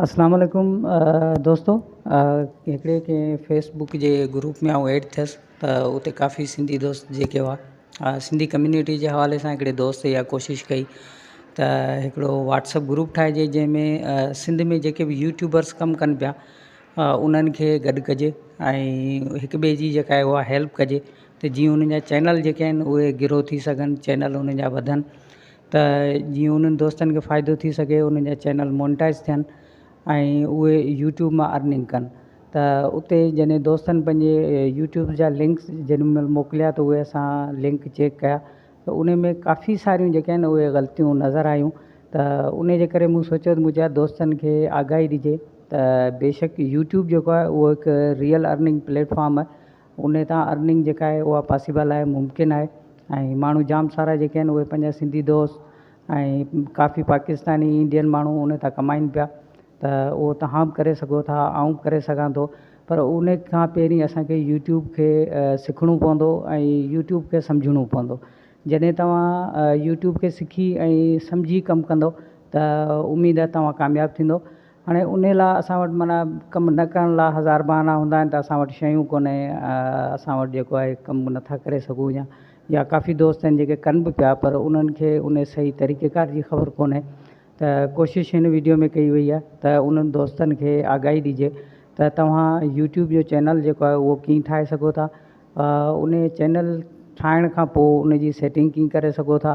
اسلام عليڪم دوستو هڪڙي ڪنهن فيس بڪ جي گروپ ۾ آئون ايڊ ٿيس ته اتي ڪافي سنڌي دوست جيڪي هئا سنڌي ڪميونٽي جي حوالي سان هڪڙي دوست اها ڪوشش ڪئي ته هڪڙو واٽس ايپ گروپ ٺاهجي جنهن ۾ سنڌ ۾ جيڪي به يوٽيوبرس ڪم ڪن پيا انهن کي گڏ ڪجي ۽ هڪ ٻئي جي جيڪا آهي اها هيلپ ڪجي ته جيئن انهن جا چينل جيڪي آهن اهي گرو ٿي سگهن چينل انهن جا وڌن ته جيئن انهن دوستن کي فائدو ٿي سگهي انهن جا چينل مونيٽائيز ٿين ۽ اهي يوٽيوب مان ارننگ ڪن ته اتي جڏهن دوستن پنهنجي يوٽيوب جا لنڪس جيڏي مهل موڪليا ته اهي اسان لنڪ چيڪ ڪيا ته ان ۾ ڪافي ساريون جيڪي آهن اهي غلطيون نظر آيون ته ان جي ڪري مون سوچيو ته منهنجا دوستن کي آگاهي ڏجي ته بيشڪ يوٽيوب جيڪو آهي اهو هڪ ريئل ارننگ پليٽ فارم آهي ان تان ارننگ جيڪا آهي اها پاسيبل آهي ممڪن آهي ۽ ماڻهو جام سارا جيڪي آهن اهي پنهنجا سنڌي دوست ۽ ڪافي پاڪستاني انڊين ماڻهو ان تان ڪمائين پيا ته اهو توهان به ڪري سگهو ٿا آئون به ڪري سگهان ٿو پر ان کان پهرين اسانکي يوٽيوب کي سکڻو پوندو ۽ يوٽيوب کي سمجهڻو پوندو جڏهن توهان يوٽيوب کي سکي ۽ سمجهي ڪم ڪندو ته اميد آهي توهان ڪامياب ٿيندو هاڻي انهي لاء اسان وٽ معنيٰ ڪم نه ڪرڻ لاء هزار بهانا هوندا آهن ته اسان وٽ شيون ڪونهي اسان وٽ جيڪو آهي ڪم نٿا ڪري سگهون يا يا ڪافي دوست آهن جيڪي ڪن به پيا پر انهن کي انهي صحيح طريقي ڪار جي خبر ڪونهي ته ڪوشش هن ويڊيو ۾ ڪئي وئي آهي ته انهن دوستن کي آگاهي ڏجي ته توهان يوٽيوب جو چينل جيڪو آهي اهو ڪيئن ٺاهي سگهو ٿا انهي چينل ٺاهڻ کان پوء ان جي سيٽنگ ڪيئن ڪري سگهو ٿا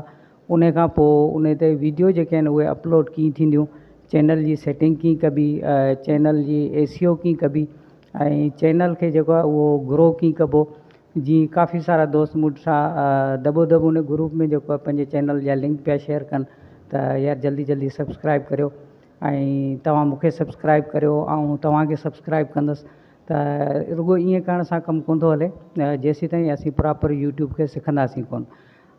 انهي کان پوء انهي تي ويڊيو جيڪي آهن اهي اپلوڊ ڪيئن ٿينديون چينل جي سيٽنگ ڪيئن ڪبي چينل جي اي سي او ڪيئن ڪبي ۽ چينل کي جيڪو آهي اهو گرو ڪيئن ڪبو جيئن ڪافي سارا دوست مون سان دٻو دٻ ان گروپ ۾ جيڪو آهي پنهنجي چينل جا لنڪ پيا شيئر ڪن ته يار جلدي جلدي سبسڪرائب ڪريو ۽ توهان مون کي سبسڪرائب ڪريو آئون توهان کي سبسڪرائب ڪندس ته رڳو ائين ڪرڻ سان ڪم ڪونه ٿو هلي جيسين تائين اسين پراپر يوٽيوب کي سکنداسين ڪونه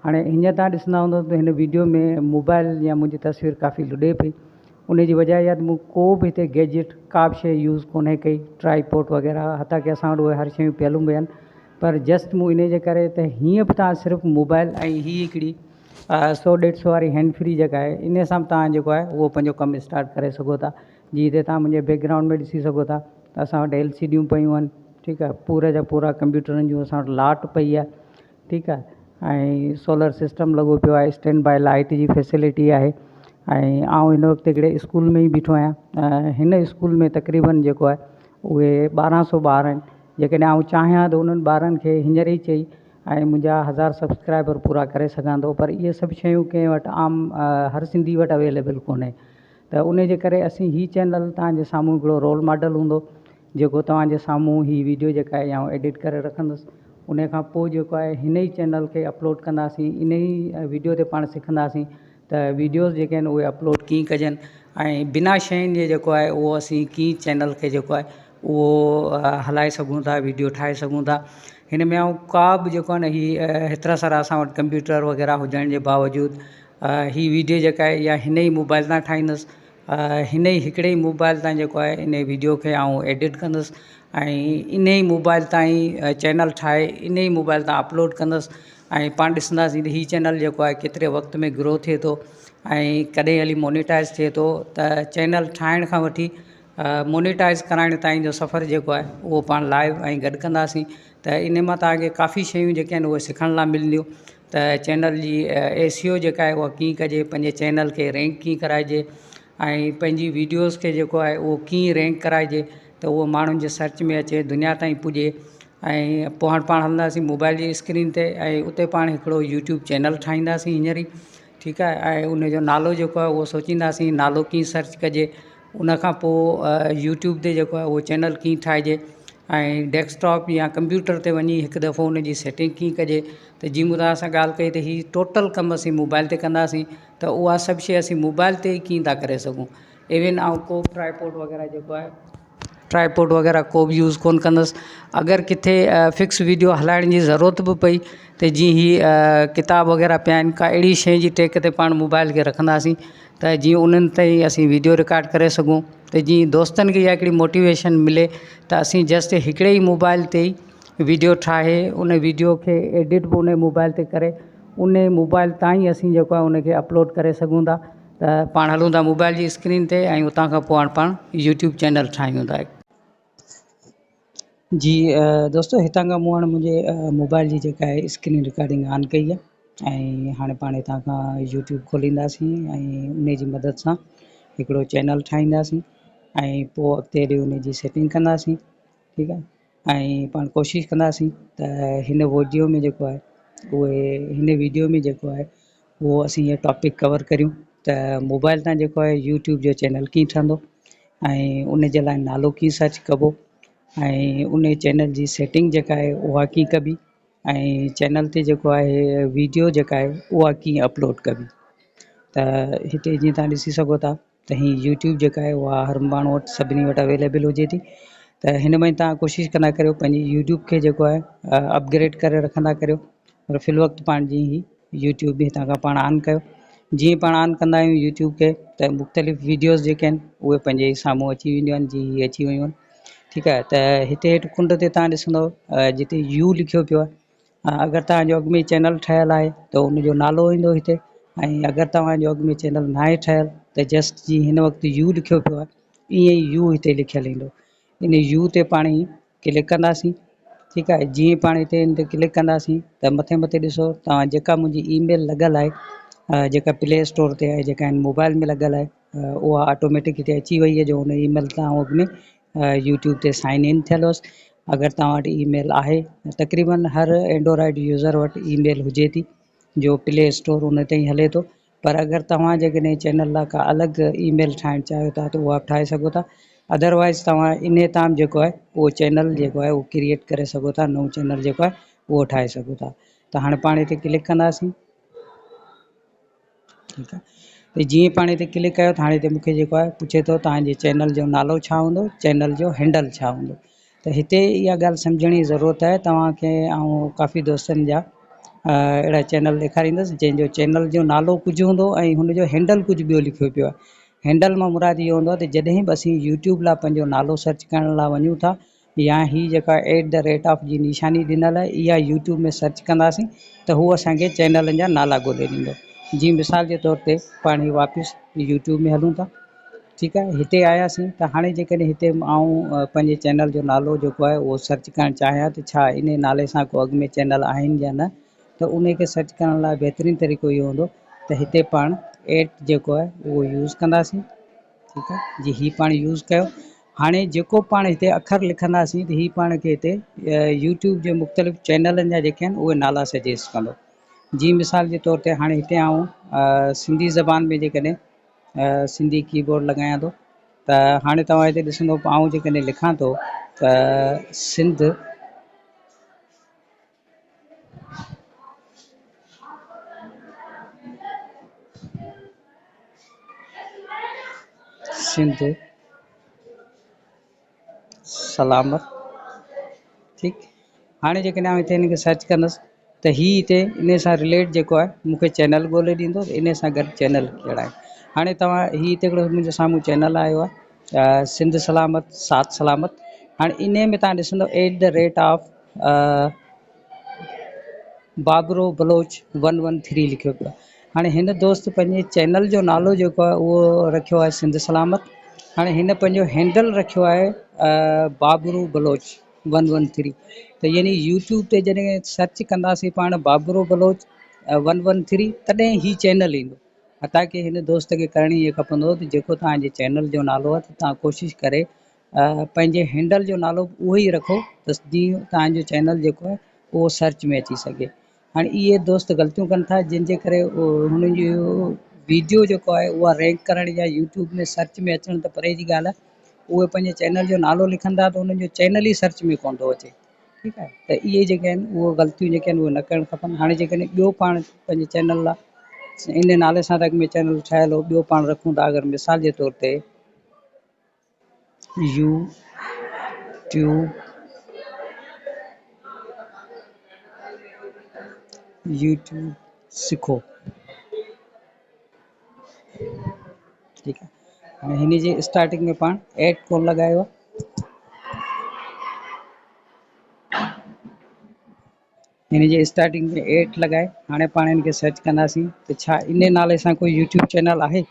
هاڻي هينئر توهان ڏسندا هوندو ته هن ويڊيو ۾ موبائل يا منهنجي تصوير ڪافي لڏي پئي ان جي وجه اها ته مون ڪو به هتي گيجيٽ ڪا به شيء يوز ڪونهي ڪئي ٽرائي پوڊ وغيره حتيٰ ڪي اسان وٽ اهي هر شيون پيل هونديون آهن پر جسٽ مون ان جي ڪري ته هيئن به توهان صرف موبائل ۽ هي هڪڙي سو ڏيڍ سو واري هينڊ فري جيڪا آهي ان سان به توهان جيڪو آهي اهو پنهنجو ڪم اسٽارٽ ڪري سگهو ٿا جي هتي توهان منهنجي بيڪ گرائونڊ ۾ ڏسي سگهو ٿا ته اسان وٽ ايل سي ڊيون پيون آهن ٺيڪ آهي پورا جا پورا ڪمپيوٽرن جون اسان وٽ لاٽ پئي آهي ٺيڪ آهي ۽ سولر سسٽم لڳو پيو آهي اسٽينڊ باء لائيٽ جي فيسلٽي آهي ۽ آئون هن وقت هڪڙي اسڪول ۾ ئي بيٺو آهيان هن اسڪول ۾ تقريبن جيڪو آهي اهي ٻارهن سو ٻار آهن جيڪڏهن آئون چاهيان ته انهن ٻارن کي هينئر ئي چئي ۽ منهنجا هزار سبسڪرائبر پورا ڪري سگهان ٿو پر اهي سڀ شيون ڪنهن وٽ عام هر سنڌي وٽ اويليبل ڪونهي ته ان جي ڪري اسين هي چينل توهان جي سامهون هڪڙو رول ماڊل هوندو جيڪو توهان جي سامهون هي ويڊيو جيڪا آهي آئون ايڊٽ ڪري رکندس ان کان پوء جيڪو آهي هن ئي چينل کي اپلوڊ ڪنداسين ان ئي ويڊيو تي پاڻ سکنداسين ته ويڊيوز جيڪي آهن اهي اپلوڊ ڪيئن ڪجن ۽ بنا شين جي جيڪو آهي اهو اسين ڪيئن چينل کي جيڪو آهي اهو هلائي سگهون ٿا ويڊيو ٺاهي سگهون ٿا هن ۾ آئون ڪا به جيڪو آهي نه هي هيترا سارا اسان وٽ ڪمپيوٽر وغيره هجڻ جي باوجود هي ويڊيو جيڪا آهي اها هن ئي موبائل تان ٺاهيندس هن ئي هڪڙي ئي موبائل تان جيڪو آهي ان ويڊيو کي آئون ايڊٽ ڪندس ۽ ان ئي موبائل تان ئي چينل ٺاهي ان ئي موبائل تان اپلوڊ ڪندس ۽ پاڻ ڏسنداسين ته هي چينل جيڪو آهي ڪيتري وقت ۾ گرو ٿئي ٿو ۽ ڪڏهن هلي مونيٽائز ٿئي ٿو ته چينل ٺاهڻ کان وٺي مونيٽائز ڪرائڻ تائين جو سفر جيڪو آهي اهو پاڻ لائيو ۽ گڏ ڪنداسين ته ان مان توهان کي ڪافي شيون جيڪي آهن اهي سکڻ لاءِ ملنديون ته چينل جي اي سي او جيڪا آهي اها ڪيئن ڪجي پنهنجي چينل کي رينڪ ڪيئن ڪرائجي ۽ پنهنجي وڊيوز کي جيڪو آهي اهو ڪيئن رينڪ ڪرائجي ته اهو ماڻهن جي سرچ ۾ اچي دنيا تائين پڄي ۽ پوءِ هاڻي پاڻ هلنداسين موبائل جي اسڪرين تي ۽ اتي پاڻ هڪڙو يوٽيوب چينل ٺاهينداسين هينئر ئي ٺيڪ آهي ۽ ان جو نالو جيڪو آهي اهو سوچينداسين نالو ڪيئن سرچ ڪجي ان کان پوءِ يوٽيوب تي جيڪو آهي اهو چينل ڪيئن ٺاهجي ۽ ڊيسڪ ٽاپ يا ڪمپيوٽر تي وڃي هڪ دفعو ان جي سيٽنگ ڪيئن ڪجي ته جيئن مون توهان سان ڳالهه ڪئي ته هي ٽوٽل ڪم اسين موبائل تي ڪنداسين ته اها سڀ شيءِ اسين موبائل تي ئي ڪيئن ٿا ڪري سگهون ايون آئون ڪو به ٽرائپوڊ وغيره جيڪو آهي ٽرائپوڊ وغيره ڪو به يوز ڪونه ڪندس اگر ڪٿي فڪس وڊيو هلائڻ جي ضرورت به پئي ته جيئن هي ڪتاب وغيره پيا آهن ڪا اهڙي شيءِ جي ٽيڪ تي پاڻ موبائل کي رکنداسين ته جيئن انهن تي ئي اسين وڊيو رڪارڊ ڪري سگهون ته جيئن دوستن کي اها هڪڙي موٽيويشن ملي ته اسين جسٽ هڪڙي ئي موبائل تي ئي وڊيو ٺاهي ان وڊيو کي ايڊٽ به ان موبائل تي ڪري ان موبائل تان ئي اسين جيڪو آهي ان کي اپلوڊ ڪري سگهون ٿا. ته پاڻ هلون ٿا موبائل جي اسڪرين تي ۽ اتان کان پوء هاڻ پاڻ يوٽيوب چينل ٺاهيون ٿا. جي دوستو هتان کان مون هاڻي منهنجي موبائل جي جيڪا آهي اسڪرين رڪارڊنگ آن ڪئي آهي ۽ هاڻي پاڻ هتان کان يوٽيوب کولينداسين ۽ ان جي مدد سان هڪڙو چينل ٺاهينداسين ۽ پوء اڳتي هلي ان جي سيٽنگ ڪنداسين ٺيڪ آهي ۽ پاڻ ڪوشش ڪنداسين ته هن وڊيو ۾ جيڪو آهي اهي هن ويڊيو ۾ جيڪو آهي اهو اسين اهو ٽاپڪ ڪور ڪريون ته موبائل تان جيڪو آهي يوٽيوب جو چينل ڪيئن ٺهندو ۽ ان جي لاء نالو ڪيئن سرچ ڪبو ۽ ان چينل جي سيٽنگ جيڪا آهي اها ڪيئن ڪبي ۽ چينل تي جيڪو آهي ويڊيو جيڪا آهي اها ڪيئن اپلوڊ ڪبي ته هتي جيئن تهان ڏسي سگهو ٿا ته هي يوٽيوب جيڪا آهي اها هر ماڻهو وٽ سڀني وٽ اويليبل هجي ٿي ته هن ۾ تهان ڪوشش ڪندا ڪريو پنهنجي يوٽيوب کي جيڪو آهي اپگريڊ ڪري رکندا ڪريو پر في الوقت پاڻ جي هي يوٽيوب به هتان کان پاڻ آن ڪيو جيئن پاڻ آن ڪندا آهيون يوٽيوب کي ته مختلف ويڊيوز جيڪي آهن اهي پنهنجي سامهون اچي وينديون آهن جي هي اچي ويون آهن ٺيڪ آهي ته هتي هيٺ ڪنڊ تي تهان ڏسندو جتي يو لکيو پيو آهي اگر توهان جو اڳ ۾ چينل ٺهيل آهي ته ان جو نالو ايندو هتي ۽ اگر توهان جو اڳ ۾ چينل ناهي ٺهيل ته جسٽ جي هن وقت يو لکيو پيو آهي ائين ئي يو هتي لکيل ايندو ان يو تي پاڻ ئي ڪلڪ ڪنداسين ٺيڪ آهي جيئن پاڻ هتي ان تي ڪلڪ ڪنداسين ته مٿي مٿي ڏسو توهان جيڪا منهنجي اي ميل لڳل آهي جيڪا پلي اسٽور تي آهي جيڪا هن موبائل ۾ لڳل آهي اها آٽوميٽڪ هتي اچي وئي آهي جو ان اي ميل تان اڳ ۾ يوٽيوب تي سائن ان ٿيل هوس اگر توهان وٽ اي ميل آهي تقريبن هر اينڊورائڊ يوزر وٽ اي ميل هجي ٿي جو پلي اسٽور ان تي ئي هلي ٿو پر اگر توهان جيڪڏهن چينل لاء ڪا الڳ اي ميل ٺاهڻ چاهيو ٿا ته اها به ٺاهي سگهو ٿا ادروائز توهان ان تان به جيڪو آهي اهو چينل جيڪو آهي اهو ڪريئيٽ ڪري سگهو ٿا نئون چينل جيڪو آهي اهو ٺاهي سگهو ٿا ته هاڻي پاڻ هتي ڪلڪ ڪنداسين ٺيڪ آهي ته جيئن پاڻ هتي ڪلڪ ڪيو ته هاڻي هتي مونکي جيڪو آهي پڇي ٿو توهان جي چينل جو نالو ڇا هوندو چينل جو هينڊل ڇا هوندو ته هتي اها ڳالهه سمجهڻ جي ضرورت آهي توهان کي آئون ڪافي دوستن جا اهڙا چينل ڏيکاريندس جنهن جو چينل جو نالو ڪجهه هوندو ۽ هن جو هينڊل ڪجهه ٻيو لکيو پيو آهي هينڊل مان مراد اهو هوندو آهي ته جڏهن به اسين يوٽيوب لاء پنهنجو نالو سرچ ڪرڻ لاء وڃون ٿا يا هي جيڪا ايٽ the rate of جي نشاني ڏنل آهي اها يوٽيوب ۾ سرچ ڪنداسين ته هو اسان کي چينلن جا نالا ڳولي ڏيندو جي مثال جي طور تي پاڻ هي واپس يوٽيوب ۾ هلون ٿا ٺيڪ آهي هتي آياسين ته هاڻي جيڪڏهن هتي آئون پنهنجي چينل جو نالو جيڪو آهي اهو سرچ ڪرڻ چاهيان ته ڇا ان نالي سان ڪو اڳ ۾ چينل آهن يا نه ته ان کي سرچ ڪرڻ لاء بهترين طريقو اهو هوندو ته هتي پاڻ ايٽ جيڪو آهي اهو يوز ڪنداسين ٺيڪ آهي جي هي پاڻ يوز ڪيو هاڻي جيڪو پاڻ هتي اکر لکنداسين ته هي پاڻ کي هتي يوٽيوب جي مختلف چينلن جا جيڪي آهن اهي نالا سجيسٽ ڪندو جي مثال جي طور تي هاڻي هتي آئون سنڌي زبان ۾ جيڪڏهن سنڌي ڪي بورڊ لڳايان ٿو ته هاڻي توهان هتي ڏسندو آئون جيڪڏهن لکان ٿو ته سنڌ سنڌ سلامت ٺيڪ هاڻي جيڪڏهن آئون هتي هن کي سرچ ڪندس ته هي هتي ان سان رليٽ جيڪو آهي مونکي چينل ڳولي ڏيندو ان سان گڏ چينل ڪهڙا آهن هاڻي توهان هي هتي هڪڙو منهنجي سامهون چينل آيو آهي سنڌ سلامت ساٿ سلامت هاڻي ان ۾ توهان ڏسندو at the rate of Babro Baloch one one three لکيو پيو آهي هاڻي هن دوست پنهنجي چينل جو نالو جيڪو آهي اهو رکيو آهي سنڌ سلامت هاڻي هن پنهنجو هينڊل رکيو آهي بابرو بلوچ ون ون ٿري ته يعني يوٽيوب تي جڏهن سرچ ڪنداسين پاڻ بابرو بلوچ ون ون ٿري تڏهن هي چينل ايندو حتيٰ ڪه هن دوست کي ڪرڻ ائين کپندو هو ته جيڪو توهان جي چينل جو نالو آهي ته توهان ڪوشش ڪري پنهنجي هينڊل جو نالو به اهو ئي رکو ته جيئن توهان جو چينل جيڪو آهي اهو سرچ ۾ اچي سگهي هاڻي اهي دوست غلطيون ڪن ٿا جن جي ڪري هنن جو ويڊيو جيڪو آهي اها رينڪ ڪرڻ يا يوٽيوب ۾ سرچ ۾ اچڻ ته پري جي ڳالهه آهي اهي پنهنجي چينل جو نالو لکن ٿا ته انهن جو چينل ئي سرچ ۾ ڪونه ٿو اچي ٺيڪ آهي ته اهي جيڪي آهن اهي غلطيون جيڪي آهن اهي نه ڪرڻ کپن هاڻي جيڪڏهن ٻيو پاڻ پنهنجي چينل لاء ان نالي سان ته اڳ ۾ چينل ٺهيل هو ٻيو پاڻ رکون ٿا اگر مثال جي طور تي يوٽيوب يوٽيوب سکو ٺيڪ آهي هاڻي هن جي اسٽارٽنگ ۾ پاڻ ايڊ ڪون لڳايو آهي هن جي اسٽارٽنگ ۾ ايٽ لڳائي هاڻي پاڻ هن کي سرچ ڪنداسين ته ڇا ان نالي سان ڪوئي يوٽيوب چينل آهي.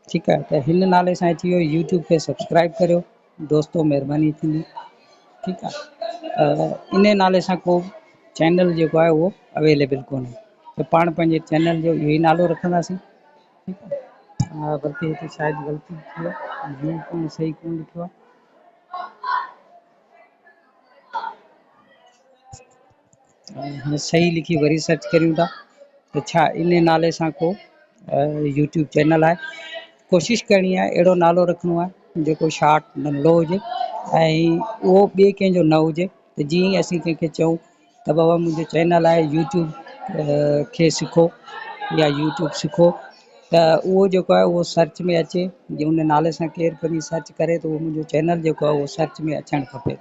ٺيڪ آهي ته هن نالي سان اچي ويو يوٽيوب کي سبسڪرائب ڪريو دوستو مهرباني ٿيندي ٺيڪ آهي ته ان نالي سان ڪو چينل جيڪو آهي اهو اويليبل ڪونهي ته پاڻ پنهنجي چينل جو اهو ئي نالو رکنداسين ٺيڪ آهي بلڪه هتي شايد غلطي ٿي آهي يو پڻ صحيح ڪونه لکيو آهي هاڻي صحيح لکي وري سرچ ڪريون ٿا ته ڇا ان نالي سان ڪو يوٽيوب چينل آهي ڪوشش ڪرڻي آهي اهڙو نالو رکڻو آهي جيڪو شارٽ ننڍڙو هجي ۽ اهو ٻئي ڪنهن جو نه هجي ته جيئن ئي اسين ڪنهن کي چئون ته بابا منهنجو چينل آهي يوٽيوب کي سکو يا يوٽيوب سکو ته اهو جيڪو آهي اهو سرچ ۾ اچي جي ان نالي سان ڪير به وڃي سرچ ڪري ته اهو منهنجو چينل جيڪو آهي اهو سرچ ۾ اچڻ کپي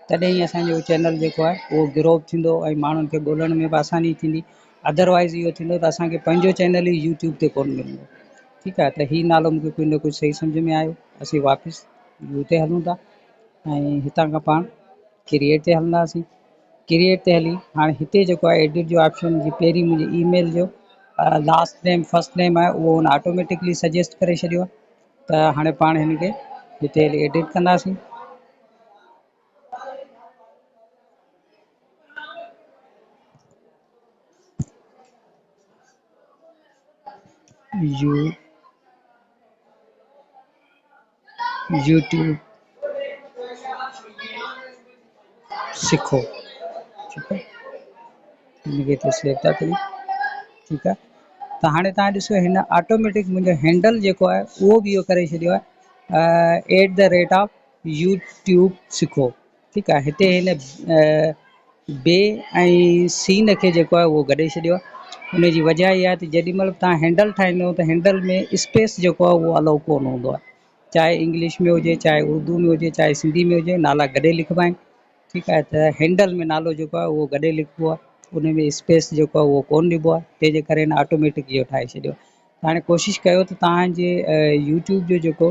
تڏهن ئي اسانجو چينل جيڪو آهي اهو گرو به ٿيندو ۽ ماڻهن کي ڳولڻ ۾ به آساني ٿيندي ادروائز اهو ٿيندو ته اسانکي پنهنجو چينل ئي يوٽيوب تي ڪونه ملندو ٺيڪ آهي ته هي نالو مونکي ڪجهه نه ڪجهه صحيح سمجهه ۾ آيو اسين واپس يو تي هلون ٿا ۽ هتان کان پاڻ ڪريئيٽ تي هلنداسين ڪريئيٽ تي هلي هاڻي هتي جيڪو آهي ايڊٽ جو آپشن جي پهرين منهنجي اي ميل جو لاسٽ نيم فرسٽ نيم آهي اهو هن آٽوميٽڪلي سجيسٽ ڪري ڇڏيو آهي ته هاڻي پاڻ هن کي هتي هلي ايڊٽ ڪنداسين يو يوٽيوب سکو ٺيڪ آهي هن کي هتي سيو ٿا ڪريون ٺيڪ آهي ته هاڻي تهان ڏسو هن آٽوميٽڪ منهنجو هينڊل جيڪو آهي اهو به اهو ڪري ڇڏيو آهي at the rate of YouTube سکو ٺيڪ آهي هتي هن بي ۽ سين کي جيڪو آهي اهو گڏي ڇڏيو آهي ان جي وجه اها آهي ته جيڏي مهل به تهان هينڊل ٺاهيندو ته هينڊل ۾ اسپيس جيڪو آهي اهو الائو ڪونه هوندو آهي چاهي انگلش ۾ هجي چاهي اردو ۾ هجي چاهي سنڌي ۾ هجي نالا گڏي لکبا آهن ٺيڪ آهي ته هينڊل ۾ نالو جيڪو آهي اهو گڏي لکبو آهي ان ۾ اسپيس جيڪو آهي اهو ڪونه ڏبو آهي تنهن جي ڪري هن آٽوميٽڪ اهو ٺاهي ڇڏيو آهي هاڻي ڪوشش ڪيو ته توهان جي يوٽيوب جو جيڪو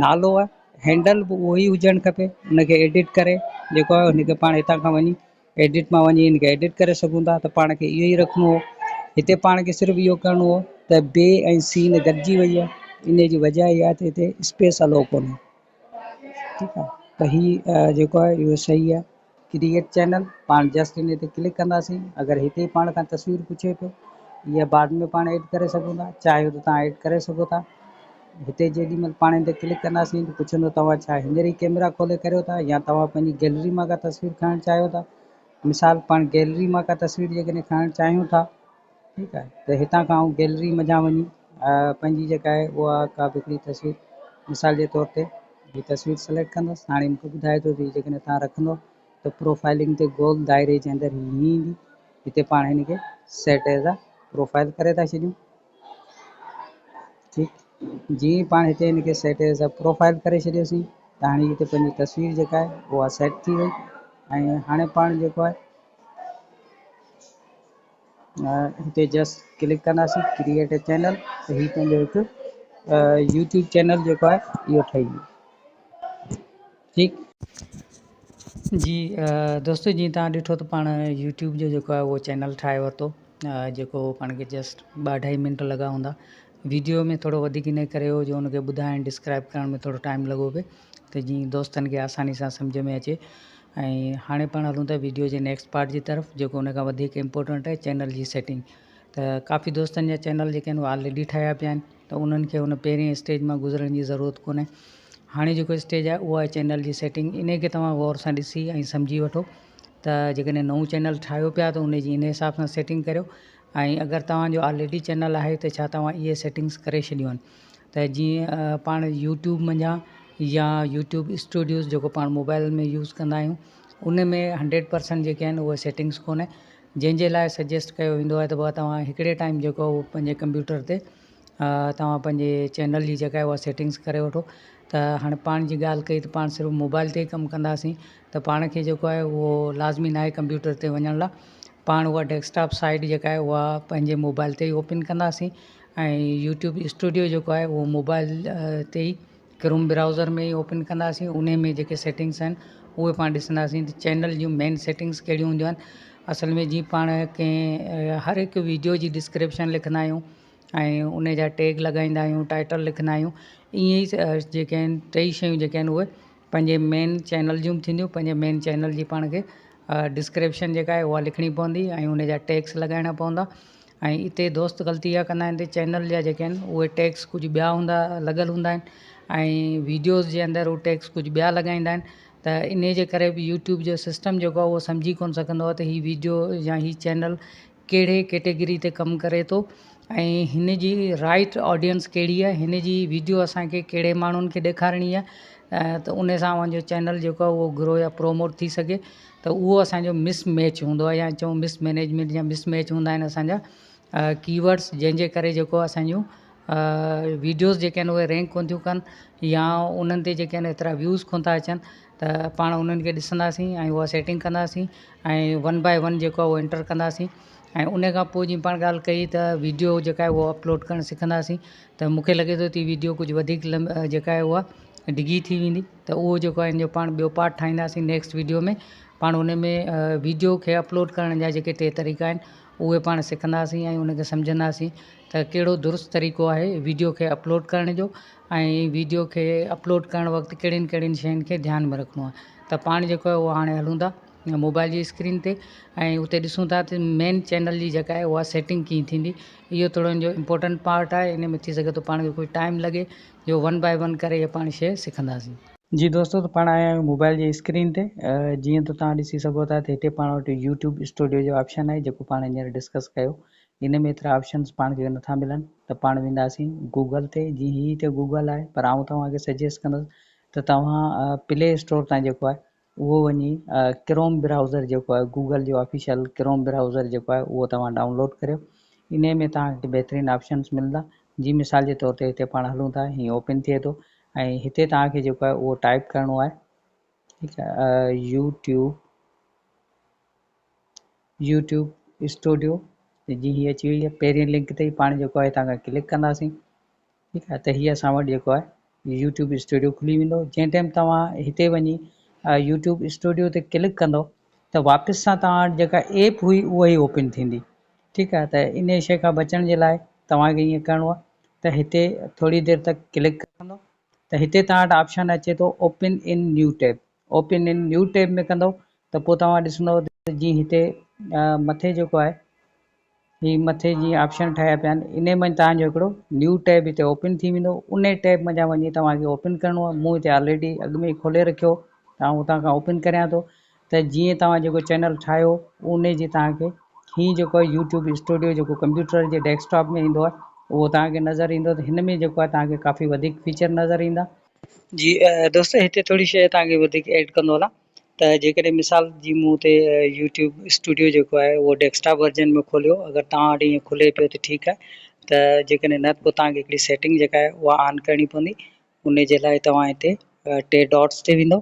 نالو آهي هينڊل به اهو ئي هجڻ کپي ان کي ايڊٽ ڪري جيڪو آهي ان کي پاڻ هتان کان وڃي ايڊٽ مان وڃي ان کي ايڊٽ ڪري سگهون ٿا ته پاڻ کي اهو ئي رکڻو هو هتي پاڻ کي صرف اهو ڪرڻو هو ته بي ۽ سين گڏجي وئي آهي ان جي وجه اها آهي ته هتي اسپيس الو ڪونهي ٺيڪ آهي ته هي جيڪو آهي اهو صحيح آهي ڪريئيٽ چينل پاڻ جسٽ ان تي ڪلڪ ڪنداسين اگر هتي پاڻ کان تصوير پڇي پيو اها بعد ۾ پاڻ ايڊ ڪري سگهون ٿا چاهيو ته تان ايڊ ڪري سگهو ٿا هتي جيڏي مهل پاڻ ان تي ڪلڪ ڪنداسين ته پڇندو توهان ڇا هينئر ئي ڪيمرا کولي ڪريو ٿا يا توهان پنهنجي گيلري مان ڪا تصوير کڻڻ چاهيو ٿا مثال پاڻ گيلري مان ڪا تصوير جيڪڏهن کڻڻ چاهيون ٿا ٺيڪ آهي ته هتان کان آئون گيلري منجهان وڃي پنهنجي جيڪا آهي اها ڪا به هڪڙي تصوير مثال جي طور تي هي تصوير سليڪٽ ڪندس هاڻي مونکي ٻڌائي ٿو ته هي جيڪڏهن تان رکندو ته پروفائلنگ تي گول دائري جي اندر هي هيئن ايندي هتي پاڻ هن کي سيٽ ايز آ پروفائل ڪري ٿا ڇڏيون ٺيڪ جيئن ئي پاڻ هتي هن کي سيٽ ايز آ پروفائل ڪري ڇڏيوسين ته هاڻي هتي پنهنجي تصوير جيڪا آهي اها سيٽ ٿي وئي ۽ هاڻي پاڻ جيڪو آهي هتي جسٽ ڪلڪ ڪنداسين ڪريئيٽ اي چينل ته هي پنهنجو هڪ يوٽيوب چينل جيڪو آهي اهو ٺهي ويو ٺيڪ. جي دوستو جيئن تهان ڏٺو ته پاڻ يوٽيوب جو جيڪو آهي اهو چينل ٺاهي ورتو جيڪو پاڻ کي جسٽ ٻه اڍائي منٽ لڳا هوندا ويڊيو ۾ ٿورو وڌيڪ ان ڪري هو جو ان کي ٻڌائڻ ڊسڪرائب ڪرڻ ۾ ٿورو ٽائم لڳو پئي ته جيئن دوستن کي آساني سان سمجهه ۾ اچي ۽ هاڻي پاڻ هلون ٿا ويڊيو جي نيڪسٽ پارٽ جي طرف جيڪو ان کان وڌيڪ امپورٽنٽ آهي چينل جي سيٽنگ ته ڪافي دوستن جا چينل جيڪي آهن اهي آلريڊي ٺهيا پيا آهن ته انهن کي ان پهرين اسٽيج مان گذرڻ جي ضرورت ڪونهي هاڻي جيڪو اسٽيج آهي اهو آهي چينل جي سيٽنگ انهي کي توهان غور سان ڏسي ۽ سمجهي وٺو ته جيڪڏهن نئون چينل ٺاهيو پيا ته ان جي ان حساب سان سيٽنگ ڪريو ۽ اگر توهان جو آلريڊي چينل آهي ته ڇا توهان اهي سيٽنگس ڪري ڇڏيون آهن ته جيئن پاڻ يوٽيوب منجهان يا يوٽيوب اسٽوڊيوز جيڪو پاڻ موبائل ۾ يوز ڪندا آهيون ان ۾ هنڊريڊ پرسنٽ جيڪي آهن اهي سيٽنگس ڪونهي جنهن جي لاء سجيسٽ ڪيو ويندو آهي ته بابا توهان هڪڙي ٽائيم جيڪو اهو پنهنجي ڪمپيوٽر تي توهان پنهنجي چينل جي جيڪا آهي اها سيٽنگس ڪري وٺو ته هاڻي پاڻ جي ڳالهه ڪئي ته پاڻ صرف موبائل تي ئي ڪم ڪنداسين ته پاڻ کي جيڪو آهي اهو لازمي ناهي ڪمپيوٽر تي وڃڻ لاء پاڻ اها ڊيسڪٽاپ سائيٽ جيڪا آهي اها پنهنجي موبائل تي ئي اوپن ڪنداسين ۽ يوٽيوب اسٽوڊيو جيڪو آهي اهو موبائل تي ئي ڪروم برائوزر ۾ ئي اوپن ڪنداسين انهي ۾ جيڪي سيٽنگس آهن اهي پاڻ ڏسنداسين ته چينل جون مين سيٽنگس ڪهڙيون هونديون آهن اصل ۾ جي پاڻ ڪنهن هر هڪ ويڊيو جي ڊسڪرپشن لکندا آهيون ۽ ان جا ٽيگ لڳائيندا آهيون ٽائيٽل لکندا آهيون ائين ئي جيڪي آهن ٽئي شيون جيڪي آهن اهي پنهنجي مين چينل جون به ٿينديون پنهنجي مين چينل جي پاڻ کي ڊسڪرپشن جيڪا آهي اها لکڻي پوندي ۽ ان جا ٽيگس لڳائڻا پوندا ۽ اتي دوست غلطي اها ڪندا آهن ته چينل جا جيڪي آهن اهي ٽيگس ڪجهه ٻيا هوندا لڳل هوندا آهن ۽ ويڊيوز جي اندر اهي ٽيگس ڪجهه ٻيا لڳائيندا آهن ته انهي جي ڪري به يوٽيوب جو سسٽم جيڪو آهي اهو سمجهي ڪونه سگهندو آهي ته هي ويڊيو يا هي چينل ڪهڙي ڪيٽيگري تي ڪم ڪري ٿو ۽ هن جي رائيٽ آڊينس ڪهڙي آهي هن جي ويڊيو اسانکي ڪهڙي ماڻهن کي ڏيکارڻي آهي ته ان سان اوهان جو چينل جيڪو آهي اهو گرو يا پروموٽ ٿي سگهي ته اهو اسانجو مس ميچ هوندو آهي يا چئون مس مينيجمينٽ يا مس ميچ هوندا آهن اسانجا ڪي ورڊس جنهن جي ڪري جيڪو اسانجون ويڊيوز جيڪي آهن اهي رينڪ ڪونه ٿيون ڪن يا انهن تي جيڪي آهن ايترا ويوز ڪونه ٿا اچن ته پاڻ انهن کي ڏسنداسين ۽ اها سيٽنگ ڪنداسين ۽ ون باءِ ون جيڪو آهي اهو انٽر ڪنداسين ۽ ان کان پوءِ جيئن پاڻ ڳالهه ڪئي ته وڊيو جيڪا آهي اها اپلوڊ ڪرڻ سکنداسين ته مون کي لڳي ٿو ته وڊيو ڪجهه وڌيڪ جيڪا آهي اها ڊگهي ٿي ويندي ته اهو جيڪو آهي ان جو پاڻ ٻيو پارٽ ٺاهينداسين نيڪسٽ وڊيو ۾ پاڻ ان ۾ وڊيو کي اپلوڊ ڪرڻ جا جيڪي ٽي طريقا آهن اهي پاڻ سکنداسين ۽ ان کي سمجهنداسين ته ڪهڙو درست طريقو آهي وڊيو کي اپلوڊ ڪرڻ جو ۽ وڊيو کي اپلوڊ ڪرڻ وقت ڪهڙين ڪهڙين شين کي ڌيان ۾ رکڻو آهي ته پاڻ جيڪو آهي اهو هاڻي هلون ٿا موبائل جي اسڪرين تي ۽ اتي ڏسون ٿا ته مين چينل جي جيڪا آهي اها سيٽنگ ڪيئن ٿيندي اهو ٿورو ان جو امپورٽنٽ پارٽ آهي ان ۾ ٿي سگهي ٿو پاڻ کي ڪجهه ٽائيم لڳي جو ون باء ون ڪري اها پاڻ شيء سکنداسين. جي دوستو ته پاڻ آيا آهيون موبائل جي اسڪرين تي جيئن ته توهان ڏسي سگهو ٿا ته هتي پاڻ وٽ يوٽيوب اسٽوڊيو جو آپشن آهي جيڪو پاڻ هينئر ڊسڪس ڪيو ان ۾ ايترا آپشنز پاڻ کي نٿا ملن ته پاڻ وينداسين گوگل تي جي هي هتي گوگل آهي پر آئون توهان کي سجيسٽ ڪندس ته توهان پلي اسٽور تان جيڪو آهي اهو وڃي ڪروم برائوزر جيڪو آهي گوگل جو آفيشل ڪروم برائوزر جيڪو آهي اهو توهان ڊائونلوڊ ڪريو انهي ۾ توهان کي بهترين آپشنز ملندا جي مثال جي طور تي هتي پاڻ هلون ٿا هي اوپن ٿئي ٿو ۽ هتي توهان کي جيڪو آهي اهو ٽائپ ڪرڻو آهي ٺيڪ آهي يوٽيوب يوٽيوب اسٽوڊيو جي هي اچي وئي آهي پهرين لنڪ تي ئي پاڻ جيڪو آهي هتان کان ڪلڪ ڪنداسين ٺيڪ آهي ته هي اسان وٽ جيڪو آهي يوٽيوب اسٽوڊيو کلي ويندو جنهن ٽائيم توهان هتي وڃي يوٽيوب اسٽوڊيو تي ڪلڪ ڪندو ته واپس سان توهان وٽ جيڪا ايپ هئي اها ئي اوپن ٿيندي ٺيڪ آهي ته ان شيء کان بچڻ جي لاء توهان کي ائين ڪرڻو آهي ته هتي ٿوري دير تڪ ڪلڪ ڪندو ته هتي توهان وٽ آپشن اچي ٿو open in new tab open in new tab ۾ ڪندو ته پوء توهان ڏسندو ته جي هتي مٿي جيڪو آهي هي مٿي جي آپشن ٺاهيا پيا آهن انهي ۾ توهان جو هڪڙو نيو ٽيب هتي اوپن ٿي ويندو انهي ٽيب منجهان وڃي توهان کي اوپن ڪرڻو آهي مون هتي آلريڊي اڳ ۾ ئي کولي رکيو ته آئون اتان کان اوپن ڪريان ٿو ته جيئن توهان جيڪو چينل ٺاهيو انهي جي توهان کي هي جيڪو آهي يوٽيوب اسٽوڊيو جيڪو ڪمپيوٽر جي ڊيسڪ ٽاپ ۾ ايندو آهي اهو توهان کي نظر ايندو ته هن ۾ جيڪو آهي توهان کي ڪافي وڌيڪ فيچر نظر ايندا. جي دوستو هتي ٿوري شيء توهان کي وڌيڪ ايڊ ڪندو هلان ته جيڪڏهن مثال جي مون هتي يوٽيوب اسٽوڊيو جيڪو آهي اهو ڊيسڪ ٽاپ ورجن ۾ کوليو اگر توهان وٽ ائين کلي پيو ته ٺيڪ آهي ته جيڪڏهن نه ته پوء توهان کي هڪڙي سيٽنگ جيڪا آهي اها آن ڪرڻي پوندي ان جي لاء توهان هتي ٽي ڊاٽس تي ويندو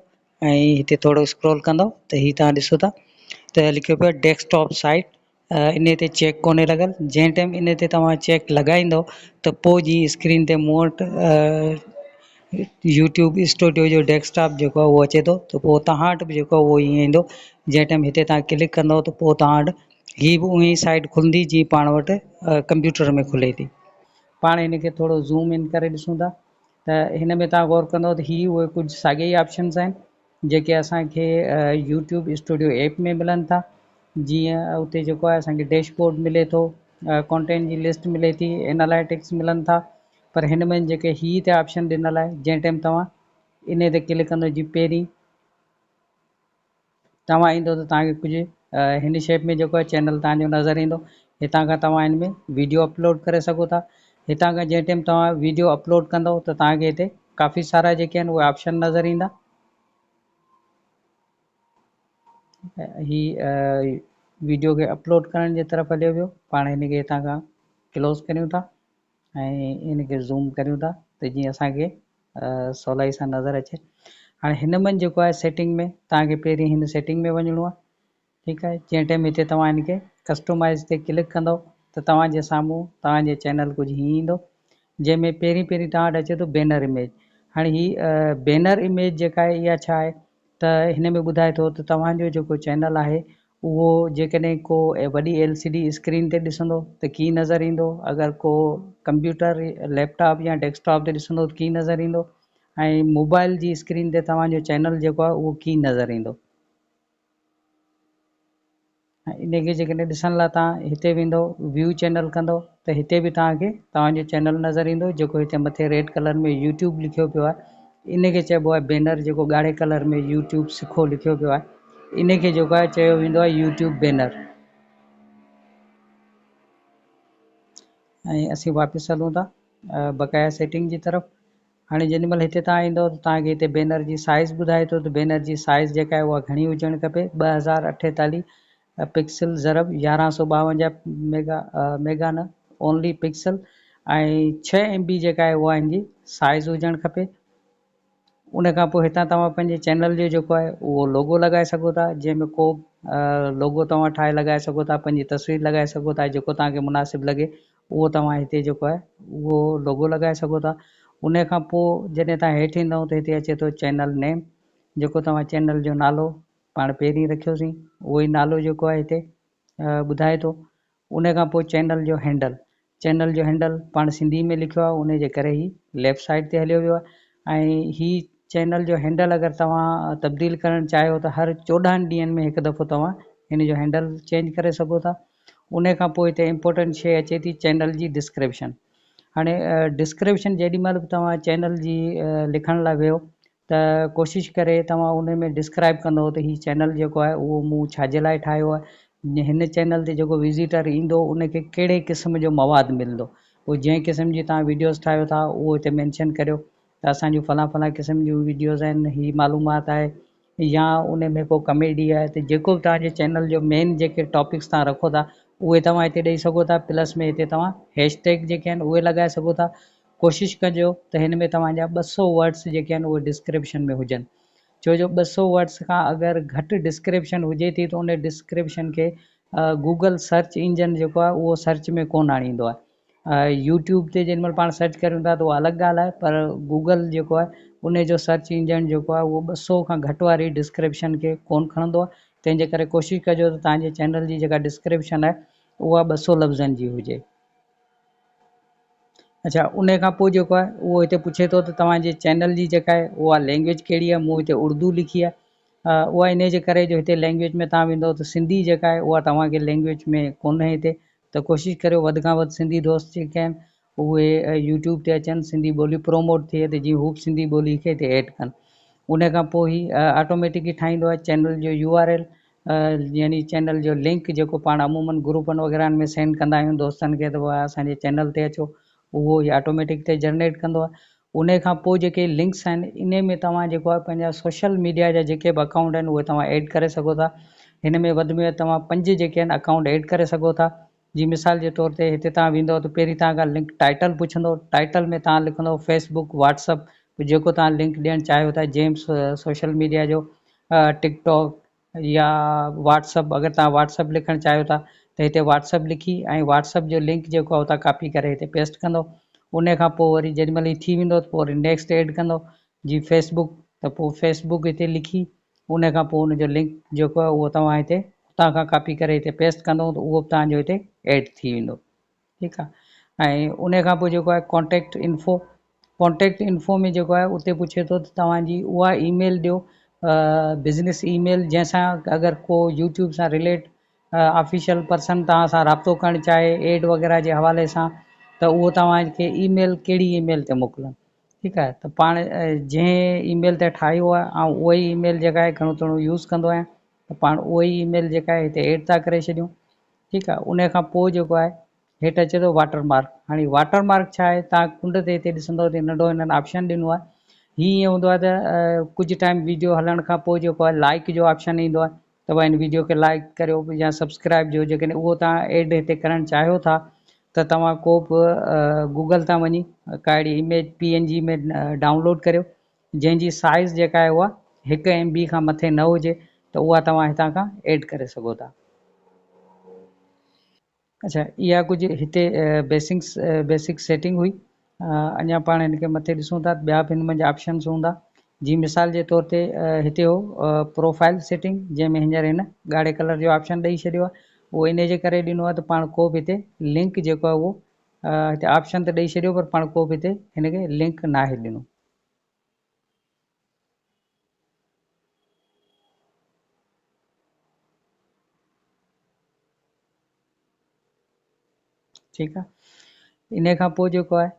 ۽ هتي ٿورو اسڪرول ڪندو ته هي توهان ڏسو ٿا ته لکيو پيو آهي ڊيسڪ ٽاپ سائيٽ انهي تي چيڪ ڪونهي لڳل جنهن ٽائيم انهي تي توهان چيڪ لڳائيندو ته پوء جي اسڪرين تي مون وٽ يوٽيوب اسٽوڊيو جو ڊيسڪ ٽاپ جيڪو آهي اهو اچي ٿو ته پوء توهان وٽ به جيڪو آهي اهو ائين ايندو جنهن ٽائيم هتي توهان ڪلڪ ڪندو ته پوء توهان وٽ هي به اونئي سائيٽ کلندي جيئن پاڻ وٽ ڪمپيوٽر ۾ کلي ٿي. پاڻ هن کي ٿورو زوم ان ڪري ڏسون ٿا ته هن ۾ توهان غور ڪندو ته هي اهي ڪجهه ساڳيا ئي آپشنس آهن جيڪي اسان کي يوٽيوب اسٽوڊيو ايپ ۾ ملن ٿا جيئن اتي جيڪو آهي اسان کي ڊيش بورڊ ملي ٿو ڪانٽينٽ جي لسٽ ملي ٿي انالائٽڪس ملن ٿا پر هن ۾ جيڪي هي هتي آپشن ڏنل آهي جنهن ٽائيم توهان انهي تي ڪلڪ ڪندو جي پهرين توهان ايندو ته توهان کي ڪجهه هن شيپ ۾ جيڪو آهي چينل توهان جو نظر ايندو هتان کان توهان هن ۾ ويڊيو اپلوڊ ڪري سگهو ٿا هتان کان جنهن ٽائيم توهان ويڊيو اپلوڊ ڪندو ته توهان کي هتي ڪافي سارا جيڪي آهن اهي آپشن نظر ايندا هي ويڊيو کي اپلوڊ ڪرڻ جي طرف هليو ويو پاڻ هن کي هتان کان ڪلوز ڪريون ٿا ۽ هن کي زوم ڪريون ٿا ته جيئن اسان کي سولائي سان نظر اچي هاڻي هن ۾ جيڪو آهي سيٽنگ ۾ توهان کي پهرين هن سيٽنگ ۾ وڃڻو آهي ٺيڪ آهي جنهن ٽائيم هتي توهان هن کي ڪسٽومائز تي ڪلڪ ڪندو ته توهان جي سامهون توهان جي چينل ڪجهه هيئن ايندو جنهن ۾ پهرين پهرين توهان وٽ اچي ٿو بينر اميج هاڻي هي بينر اميج جيڪا آهي اها ڇا آهي ته هن ۾ ٻڌائي ٿو ته توهان جو جيڪو چينل آهي اهو جيڪڏهن ڪو وڏي ايل سي ڊي اسڪرين تي ڏسندو ته ڪيئن نظر ايندو، اگر ڪو ڪمپيوٽر، ليپ ٽاپ يا ڊيسڪ ٽاپ تي ڏسندو ته ڪيئن نظر ايندو ۽ موبائل جي اسڪرين تي توهان جو چينل جيڪو آهي اهو ڪيئن نظر ايندو. ۽ ان کي جيڪڏهن ڏسڻ لاء توهان هتي ويندو ويو چينل ڪندو ته هتي به توهان کي توهان جو چينل نظر ايندو جيڪو هتي مٿي ريڊ ڪلر ۾ يوٽيوب لکيو پيو آهي ان کي چئبو آهي بينر جيڪو ڳاڙهي ڪلر ۾ يوٽيوب سکو لکيو پيو آهي ان کي جيڪو آهي چيو ويندو آهي يوٽيوب بينر. ۽ اسين واپس هلون ٿا بقايا سيٽنگ جي طرف. هاڻي جيڏي مهل هتي توهان ايندو ته توهان کي هتي بينر جي سائز ٻڌائي ٿو ته بينر جي سائز جيڪا آهي اها گهڻي هجڻ کپي، 2048 پڪسل ضرب 1152 ميگا، ميگا نه اونلي پڪسل، ۽ ڇهه ايم بي جيڪا آهي اها هن جي سائز هجڻ کپي. ان کان پوء هتان توهان پنهنجي چينل جو جيڪو آهي اهو لوگو لڳائي سگهو ٿا، جنهن ۾ ڪو به لوگو توهان ٺاهي لڳائي سگهو ٿا، پنهنجي تصوير لڳائي سگهو ٿا، جيڪو توهان کي مناسب لڳي اهو توهان هتي جيڪو آهي اهو لوگو لڳائي سگهو ٿا. ان کان پوء جڏهن توهان هيٺ ايندؤ ته هتي اچي ٿو چينل نيم، جيڪو توهان چينل جو نالو پاڻ پهرين رکيوسين اهو ئي نالو جيڪو آهي هتي ٻڌائي ٿو. ان کان پوء چينل جو هينڊل، چينل جو هينڊل پاڻ سنڌي ۾ لکيو آهي ان جي ڪري هي ليفٽ سائيڊ تي هليو ويو آهي. ۽ هي چينل جو هينڊل اگر توهان تبديل ڪرڻ چاهيو ته هر 14 ڏينهن ۾ هڪ دفعو توهان هن جو هينڊل چينج ڪري سگهو ٿا. ان کان پوء هتي امپورٽنٽ شيء اچي ٿي چينل جي ڊسڪرپشن. هاڻي ڊسڪرپشن جيڏي مهل به توهان چينل جي لکڻ لاء ويو ته ڪوشش ڪري توهان ان ۾ ڊسڪرائب ڪندو ته هي چينل جيڪو آهي اهو مون ڇا جي لاء ٺاهيو آهي، هن چينل تي جيڪو وزيٽر ايندو ان کي ڪهڙي قسم جو مواد ملندو، پوء جنهن قسم جي توهان ويڊيوز ٺاهيو ٿا اهو هتي مينشن ڪريو ته اسان جون فلان فلان قسم جون ويڊيوز آهن، هي معلومات آهي يا ان ۾ ڪو ڪميڊي آهي ته جيڪو به توهان جي چينل جو مين جيڪي ٽاپڪس توهان رکو ٿا اهي توهان هتي ڏئي سگهو ٿا. پلس ۾ هتي توهان هيش ٽيگ جيڪي آهن اهي لڳائي سگهو ٿا. ڪوشش ڪجو ته هن ۾ توهان جا 200 ورڊس جيڪي آهن اهي ڊسڪرپشن ۾ هجن، ڇو جو 200 ورڊس کان اگر گهٽ ڊسڪرپشن هجي ٿي ته ان ڊسڪرپشن کي گوگل سرچ انجن جيڪو آهي اهو سرچ ۾ ڪونه آڻيندو آهي. يوٽيوب تي جيڏي مهل پاڻ سرچ ڪريون ٿا ته اها الڳ ڳالهه آهي، پر گوگل جيڪو آهي ان جو سرچ انجن جيڪو آهي اهو 200 کان گهٽ واري ڊسڪرپشن کي ڪونه کڻندو آهي. تنهن جي ڪري ڪوشش ڪجو ته توهان جي چينل جي جيڪا ڊسڪرپشن آهي اها 200 لفظن جي هجي. اڇا ان کان پوء جيڪو آهي اهو هتي پڇي ٿو ته توهان جي چينل جي جيڪا آهي اها لينگويج ڪهڙي آهي. مون هتي اردو لکي آهي، اها انهي جي ڪري جو هتي لينگويج ۾ توهان ويندو ته سنڌي جيڪا آهي اها توهان کي لينگويج ۾ ڪونهي هتي، ته ڪوشش ڪريو وڌ کان وڌ سنڌي دوست جيڪي آهن اهي يوٽيوب تي اچن، سنڌي ٻولي پروموٽ ٿئي ته جيئن هو به سنڌي ٻولي کي هتي ايڊ ڪن. ان کان پوء هي آٽوميٽڪلي ٺاهيندو آهي چينل جو يو آر ايل، يعني چينل جو لنڪ جيڪو پاڻ عموماً گروپن وغيرهن ۾ سينڊ ڪندا آهيون دوستن کي ته اها اسان جي چينل تي اچو، اهو ئي آٽوميٽڪ تي جنريٽ ڪندو آهي. انهي کان پوء جيڪي لنڪس آهن انهي ۾ توهان جيڪو آهي پنهنجا سوشل ميڊيا جا جيڪي به اڪائونٽ آهن اهي توهان ايڊ ڪري سگهو ٿا. هن ۾ وڌ ۾ وڌ توهان 5 جيڪي آهن اڪائونٽ ايڊ ڪري سگهو ٿا. جي مثال جي طور تي هتي توهان ويندو ته پهرين توهان کان لنڪ ٽائيٽل پڇندو، ٽائيٽل ۾ توهان لکندو فيس بڪ، واٽس اپ، جيڪو توهان لنڪ ڏيڻ چاهيو ٿا، جنهن به سوشل ميڊيا جو، ٽڪ ٽاڪ يا واٽس اپ، اگر توهان واٽس اپ لکڻ چاهيو ٿا ته هتي واٽس اپ لکي ۽ واٽس اپ جو لنڪ جيڪو آهي اتان ڪاپي ڪري هتي پيسٽ ڪندو. ان کان پوء وري جيڏي مهل هي ٿي ويندو ته پوء وري نيڪسٽ ايڊ ڪندو، جي فيس بڪ ته پوء فيس بڪ هتي لکي ان کان پوء ان جو لنڪ جيڪو آهي اهو توهان هتي اتان کان ڪاپي ڪري هتي پيسٽ ڪندو ته اهو به توهان جو هتي ايڊ ٿي ويندو. ٺيڪ آهي. ۽ ان کان پوء جيڪو آهي ڪانٽيڪٽ انفو، ڪانٽيڪٽ انفو ۾ جيڪو آهي اتي پڇي ٿو ته توهان جي اها اي ميل ڏيو، بزنس اي ميل، جنهن سان اگر ڪو يوٽيوب سان رليٽ آفيشل پرسن توهان سان رابطو ڪرڻ چاهي ايڊ وغيره جي حوالي سان ته اهو توهان کي اي ميل ڪهڙي اي ميل تي موڪلن. ٺيڪ آهي. ته پاڻ جنهن اي ميل تي ٺاهيو آهي آئون اها ئي اي ميل جيڪا آهي گهڻو تڻو يوز ڪندو آهيان ته پاڻ اها ئي اي ميل جيڪا آهي هتي ايڊ ٿا ڪري ڇڏيون. ٺيڪ آهي. ان کان پوء جيڪو آهي هيٺ اچي ٿو واٽر مارڪ. هاڻي واٽر مارڪ ڇا آهي؟ توهان ڪنڊ تي هتي ڏسندو ته ننڍو هنن آپشن ڏنو آهي. هي ائين هوندو آهي ته ڪجهه ٽائيم ويڊيو هلڻ کان پوء جيڪو آهي لائڪ جو آپشن ايندو آهي ته ڀائي هن ويڊيو کي لائڪ ڪريو يا سبسڪرائب جو، جيڪڏهن اهو توهان ايڊ هتي ڪرڻ چاهيو ٿا ته توهان ڪو به گوگل تان وڃي ڪا اهڙي اميج پي اين جي ۾ ڊائونلوڊ ڪريو جنهن جي سائز جيڪا آهي اها هڪ ايم بي کان مٿي نه هجي ته اها توهان هتان کان ايڊ ڪري سگهو ٿا. اڇا اها ڪجهه هتي بيسڪ سيٽنگ هئي. اڃا پاڻ هن کي مٿي ڏسون ٿا ٻيا به هن منجهه آپشنس هوندا. جي مثال جي طور تي هتي هو پروفائل سيٽنگ جنهن ۾ هينئر هن ڳاڙهي ڪلر جو آپشن ڏئي ڇڏيو آهي اهو انهي جي ڪري ڏنو آهي ته پاڻ ڪو به هتي لنڪ جيڪو آهي اهو هتي آپشن ته ڏئي ڇڏيو پر پاڻ ڪو به هتي هن کي لنڪ ناهي ڏنو. ٺيڪ آهي انهي کان پوء جيڪو آهي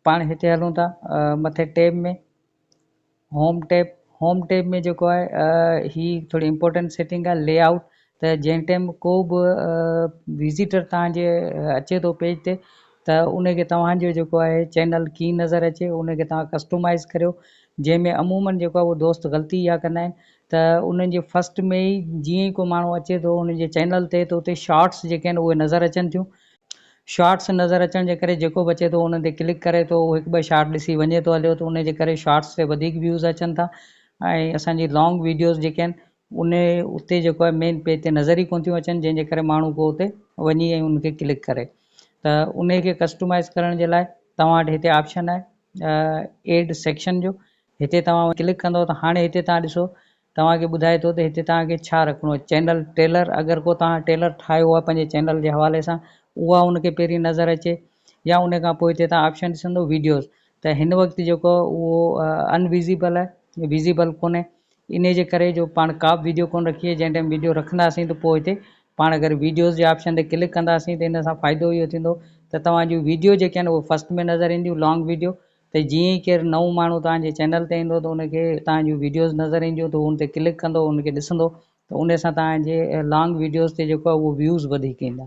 پاڻ هتي هلون ٿا مٿي ٽيب ۾ هوم ٽيب، هوم ٽيب ۾ جيڪو آهي هي ٿوري امپورٽنٽ سيٽنگ آهي لي آئوٽ ته جنهن ٽائيم ڪو به وزيٽر توهان جي اچي ٿو پيج تي ته ان کي توهان جو جيڪو آهي چينل ڪيئن نظر اچي ان کي توهان ڪسٽمائز ڪريو جنهن ۾ عمومن جيڪو آهي اهو دوست غلطي اها ڪندا آهن ته انهن جي فرسٽ ۾ ئي جيئن ئي ڪو ماڻهو اچي ٿو انهن جي چينل تي ته اتي شارٽس جيڪي آهن اهي نظر اچن ٿيون شارٽس نظر اچڻ جي ڪري جيڪو به اچي ٿو انهن تي ڪلڪ ڪري ٿو اهو هڪ ٻه شارٽ ڏسي وڃي ٿو هليو ته ان جي ڪري شارٽس تي وڌيڪ ويوز اچن ٿا ۽ اسان جي لانگ ويڊيوز جيڪي آهن ان اتي جيڪو آهي مين پيج تي نظر ئي ڪونه ٿيون اچن جنهن جي ڪري ماڻهو ڪو اتي وڃي ۽ ان کي ڪلڪ ڪري ته ان کي ڪسٽمائز ڪرڻ جي لاء توهان وٽ هتي آپشن آهي ايڊ سيڪشن جو هتي توهان ڪلڪ ڪندو ته هاڻي هتي توهان ڏسو توهان کي ٻڌائي ٿو ته هتي توهان کي ڇا رکڻو آهي چينل ٽيلر اگر ڪو توهان ٽيلر ٺاهيو آهي پنهنجي چينل جي حوالي سان اها ان کي پهرين نظر اچي يا ان کان پوء هتي توهان آپشن ڏسندو ويڊيوز ته هن وقت جيڪو اهو ان ويزيبل آهي ويزيبل ڪونهي انهي جي ڪري جو پاڻ ڪا به ويڊيو ڪونه رکي آهي جنهن ٽائيم ويڊيو رکنداسين ته پوء هتي پاڻ اگر ويڊيوز جي آپشن تي ڪلڪ ڪنداسين ته ان سان فائدو اهو ٿيندو ته توهان جون ويڊيو جيڪي آهن اهي فرسٽ ۾ نظر اينديون لانگ ويڊيو ته جيئن ئي ڪير نئون ماڻهو توهان جي چينل تي ايندو ته ان کي توهان جون ويڊيوز نظر اينديون ته هو ان تي ڪلڪ ڪندو ان کي ڏسندو ته ان سان توهان جي لانگ ويڊيوز تي جيڪو آهي اهو ويوز وڌيڪ ايندا.